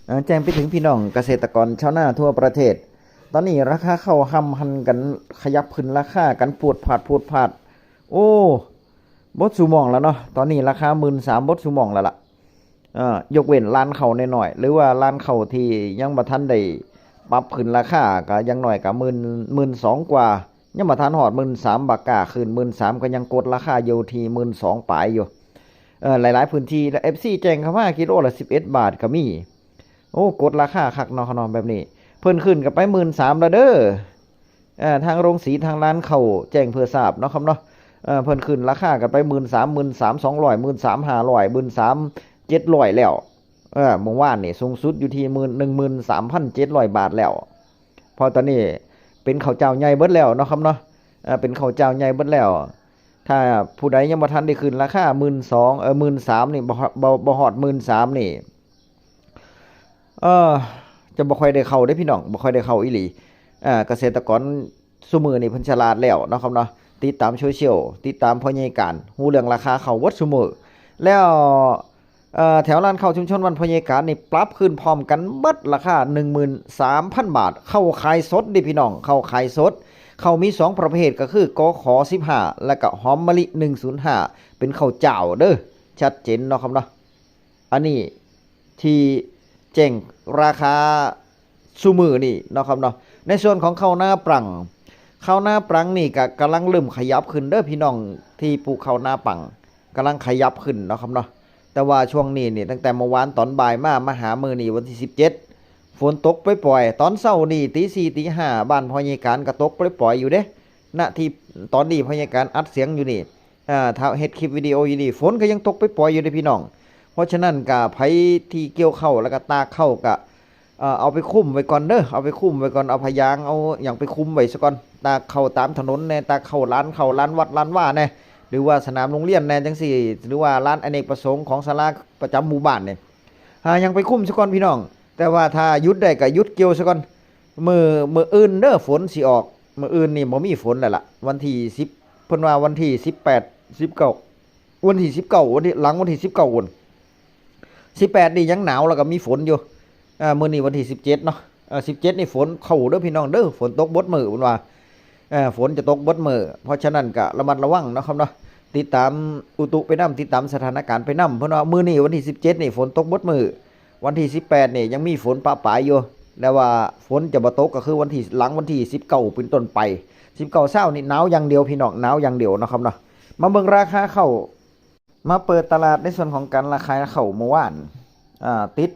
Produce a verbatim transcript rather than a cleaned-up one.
เอ่อแจ้งไปถึงพี่น้องเกษตรกรชาวนาทั่วประเทศ ตอนนี้ราคาข้าวห้ำหั่นกัน ขยับขึ้นราคากันพรวดพราดพรวดพราด โอ้ เบิดซุหม่องแล้วเนาะ ตอนนี้ราคาหมื่นสามเบิดซุหม่องแล้วล่ะ เอ่อยกเว้นร้านข้าวน้อยๆ หรือว่าร้านข้าวที่ยังบ่ทันได้ปรับขึ้นราคา ก็อย่างน้อยก็หมื่น หมื่นสองกว่า ยังบ่ทันฮอดหมื่นสาม บ่กล้าขึ้น หมื่นสามก็ยังกดราคาอยู่ที่หมื่นสองปลายอยู่ เอ่อหลายๆพื้นที่ เอฟซี แจ้งเข้ามา กิโลละสิบเอ็ดบาทก็มี โอ้ กดราคาคักเนาะเนาะ แบบนี้ เพิ่นขึ้นกันไปหมื่นสามแล้วเด้อ เอ่อทางโรงสี ทางร้านข้าวแจ้งเพื่อทราบเนาะครับเนาะ เอ่อเพิ่นขึ้นราคากันไปหมื่นสาม หมื่นสามสองร้อย หมื่นสามห้าร้อย หมื่นสามเจ็ดร้อยแล้ว เออเมื่อวานนี่สูงสุดอยู่ที่หมื่น หนึ่งหมื่นสามพันเจ็ดร้อยบาทแล้ว เพราะตอนนี้เป็นข้าวเจ้าใหญ่เบิดแล้วเนาะครับเนาะ เอ่อเป็นข้าวเจ้าใหญ่เบิดแล้ว ถ้าผู้ใดยังบ่ทันได้ขึ้นราคาหมื่นสอง เออหมื่นสามนี่ บ่บ่บ่ฮอดหมื่นสามนี่ เออจะบ่ค่อยได้เข้าเด้พี่น้อง บ่ค่อยได้เข้าอีหลี อ่าเกษตรกรซุมื้อนี่เพิ่นฉลาดแล้วเนาะครับเนาะ ติดตามโซเชียล ติดตามพ่อใหญ่การ ฮู้เรื่องราคาข้าวเบิดซุมื้อ แล้วเอ่อแถวร้านข้าวชุมชนบ้านพ่อใหญ่การนี่ปรับขึ้นพร้อมกันเบิด ราคา หนึ่งหมื่นสามพันบาท ข้าวขายสดเด้พี่น้อง ข้าวขายสด ข้าวมีสองประเภทก็คือ กข.สิบห้า และก็หอมมะลิ หนึ่งศูนย์ห้า เป็นข้าวเจ้าเด้อ ชัดเจนเนาะครับเนาะ อันนี้ที่แจ้งราคาซุมื้อนี่เนาะครับเนาะ ในส่วนของข้าวนาปรัง ข้าวนาปรังนี่ก็กำลังเริ่มขยับขึ้นเด้อพี่น้องที่ปลูกข้าวนาปรัง กำลังขยับขึ้นเนาะครับเนาะ แต่ว่าช่วงนี้นี่ตั้งแต่เมื่อวานตอนบ่ายมา มาหามื้อนี้วันที่สิบเจ็ด ฝนตกปล่อยๆ ตอนเช้านี่ตีสี่ตีห้า บ้านพ่อใหญ่การก็ตกปล่อยๆอยู่เด้ ณ ที่ตอนนี้พ่อใหญ่การอัดเสียงอยู่นี่ อ่าถ้าเฮ็ดคลิปวิดีโออยู่นี่ ฝนก็ยังตกปล่อยๆอยู่เด้พี่น้อง เพราะฉะนั้นก็ไผที่เกี่ยวข้าวแล้วก็ตากข้าวก็เอ่อเอาไปคลุมไว้ก่อนเด้อ เอาไปคลุมไว้ก่อน เอาผ้ายาง เอาหยังไปคลุมไว้ซะก่อน ตากข้าวตามถนนแน่ ตากข้าวลานข้าว ลานวัดลานวาแน่ หรือว่าสนามโรงเรียนแน่จังซี้ หรือว่าลานอเนกประสงค์ของศาลาประจำหมู่บ้านนี่ หาหยังไปคลุมซะก่อนพี่น้อง แต่ว่าถ้าหยุดได้ก็หยุดเกี่ยวซะก่อน มื้อ มื้ออื่นเด้อ ฝนสิออก มื้ออื่นนี่บ่มีฝนแล้วล่ะ วันที่สิบ เพิ่นว่าวันที่สิบแปด สิบเก้า วันที่สิบเก้า วันที่ หลังวันที่สิบเก้าพุ้น สิบแปดนี่ยังหนาวแล้วก็มีฝนอยู่ อ่า มื้อนี้วันที่สิบเจ็ดเนาะ เอ่อ สิบเจ็ดนี่ฝนเข้าเด้อพี่น้องเด้อ ฝนตกเบิดมื้อเพิ่นว่า เอ่อ ฝนจะตกเบิดมื้อ เพราะฉะนั้นก็ระมัดระวังเนาะครับเนาะ ติดตามอุตุไปนำ ติดตามสถานการณ์ไปนำ เพิ่นว่ามื้อนี้วันที่สิบเจ็ดนี่ฝนตกเบิดมื้อ วันที่สิบแปดนี่ยังมีฝนปะปายอยู่ แต่ว่าฝนจะบ่ตกก็คือวันที่ หลังวันที่สิบเก้าเป็นต้นไป สิบเก้าเช้านี่หนาวอย่างเดียวพี่น้อง หนาวอย่างเดียวเนาะครับเนาะ มาเบิ่งราคาข้าว มาเปิดตลาดในส่วนของการราคาข้าวเมื่อวาน อ่า ติด